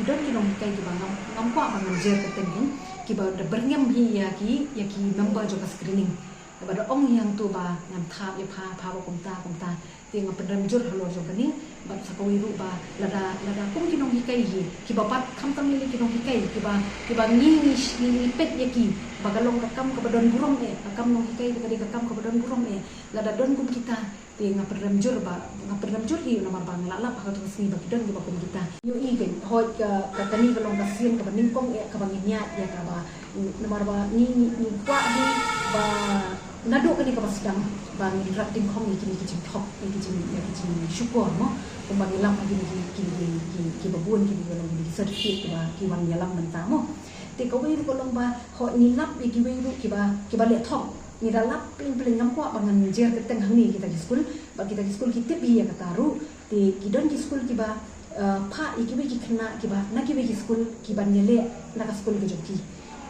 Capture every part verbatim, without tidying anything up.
Don ki nonghikai kiba ngam, ngam kwah ba ngan jer kyrteng, kiba da byrngem hi ïa ki, ïa ki member jong ka screening. Ba da ong ïa nga tu ba ngan thap ïa pha, pha ba kumta kumta. Te nga pynrem jur halor jong kane, bad sa kawei ruh ba lada, lada kum ki nonghikai hi, kiba pat khamtam lei lei ki nonghikai, kiba, kiba ngi, ngi, ngi, ngi peit ïa ki ba ka long ka kam kaba don burom eh, ka kam nonghikai ka dei ka kam kaba don burom eh. Lada don kum kita, te nga pynrem jur ba, nga pynrem jur hi namar ba nga la lap ha kato ka sngi ba ki don kiba kum kita. Ïohi kein, hooid ka, ka, kane ka long ka sien kaba nyngkong eh kaba ngin ïaid ïa kaba, namar ba ngi, ngi, ngi kwah hi ba naduh kane kaba sdang ba ngin rat dyngkhong ïa kine ki jingthok, ïa ki jing, ïa ki jingshukor mo. Kumba ngi lap ha kine ki, ki, ki, ki, kiba bun kine ki long kine ki certificate kiba ki wan ïalam mynta mo. Te kawei ruh ka long ba hooid ngi lap ïa kiwei ruh kiba, kiba leh thok. Ngi da lap pleng pleng, ngam kwah ba ngan jer kyrteng hangne kita ki skul, ba kita ki skul ki tip hi ïa kata ruh. Te ki don ki skul kiba, eh, phah ïa kiwei ki khynnah kiba na kiwei ki skul kiban ïaleh na ka skul ka jong ki.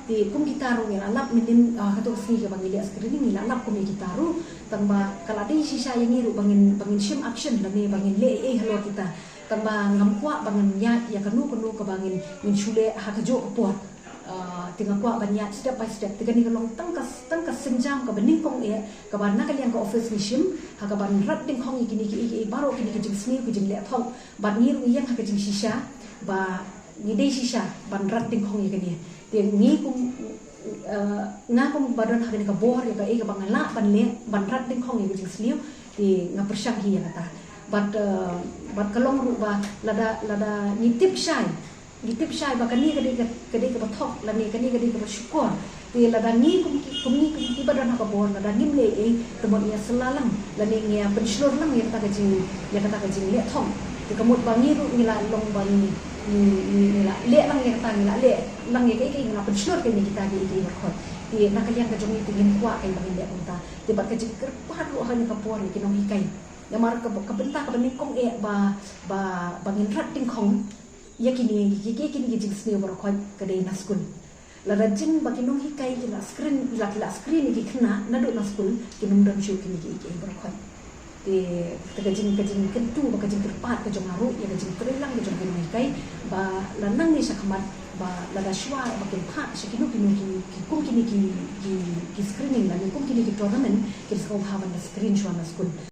Te kum kita ruh ngi la lap mynnin, ah, kato ka sngi kaba ngi leh screening ngi la lap kum ïa kita ruh, tang ba ka la dei shisha ïa ngi ruh ba ngin, ba ngin shim action lane ba ngin leh ei ei halor kita. Tang ba ngam kwah ba ngan ïaid ïa kano kano kaba ngin, ngin shu leh ha kajuh ka por. Ah, te nga kwah ban ïaid step by step. Te kane ka long tang ka, tang ka sienjam kaba nyngkong eh kaba na ka liang ka office ngi shim ha kaban rat dyngkhong ïa kine kiei kiei baroh, kine ki jingsniew ki jingleh thok. Bad ngi ruh ngi ïeng ha ka jingshisha ba ngi dei shisha ban rat dyngkhong ïa kane. Te ngi kum, eh, nga kum ba don ha kane ka bor ïa kaei kaba nga lah ban leh ban rat dyngkhong ïa ka jingsniew, te nga pyrshang hi ïa kata. Bad, eh, bad ka long ruh ba lada, lada ngi tip shai, ngi tip shai ba kane ka dei ka, ka dei kaba thok lane kane ka dei kaba shukor. Te lada ngi kum ki, kum ngi kum kiba don ha ka bor, lada ngim leh ei, te mut ngi ïa syllah lang lane ngi ïa pynshlur lang ïa kata ka jing, ïa kata ka jingleh thok. Te ka mut ba ngi ruh ngi la long ba ngi, ngi, ngi, ngi la leh lang ïa kata, ngi la leh lang ïa kaei kaei, ngi la pynshlur kein ïa kita kiei kiei baroh. Te na ka liang ka jong ngi te ngim kwah kein ba ngin leh kumta. Te bad ka jingkyrpad ruh ha kane ka por ïa ki nonghikai. Namar ka, ka bynta kaba nyngkong eh ba, ba, ba ngin rat dyngkhong ïa kine, ïa ki, ïa kine ki jingsniew baroh ka dei na skul. Lada jin ba ki nonghikai ki la screen, la, ki la screen ïa ki khynnah naduh na skul, kin ym don shuh kine kiei kiei baroh. Te, te ka jing, ka jingkyntu bad ka jingkyrpad ka jong nga ruh ïa ka jingtrei lang ka jong ki nonghikai ba la nangne shakhmat ba lada shuwa ba kin phah sha kino kino ki, ki kum kine ki, ki, ki screening lane kum kine ki tournament, kin sngewbha ban da screen shuwa na skul.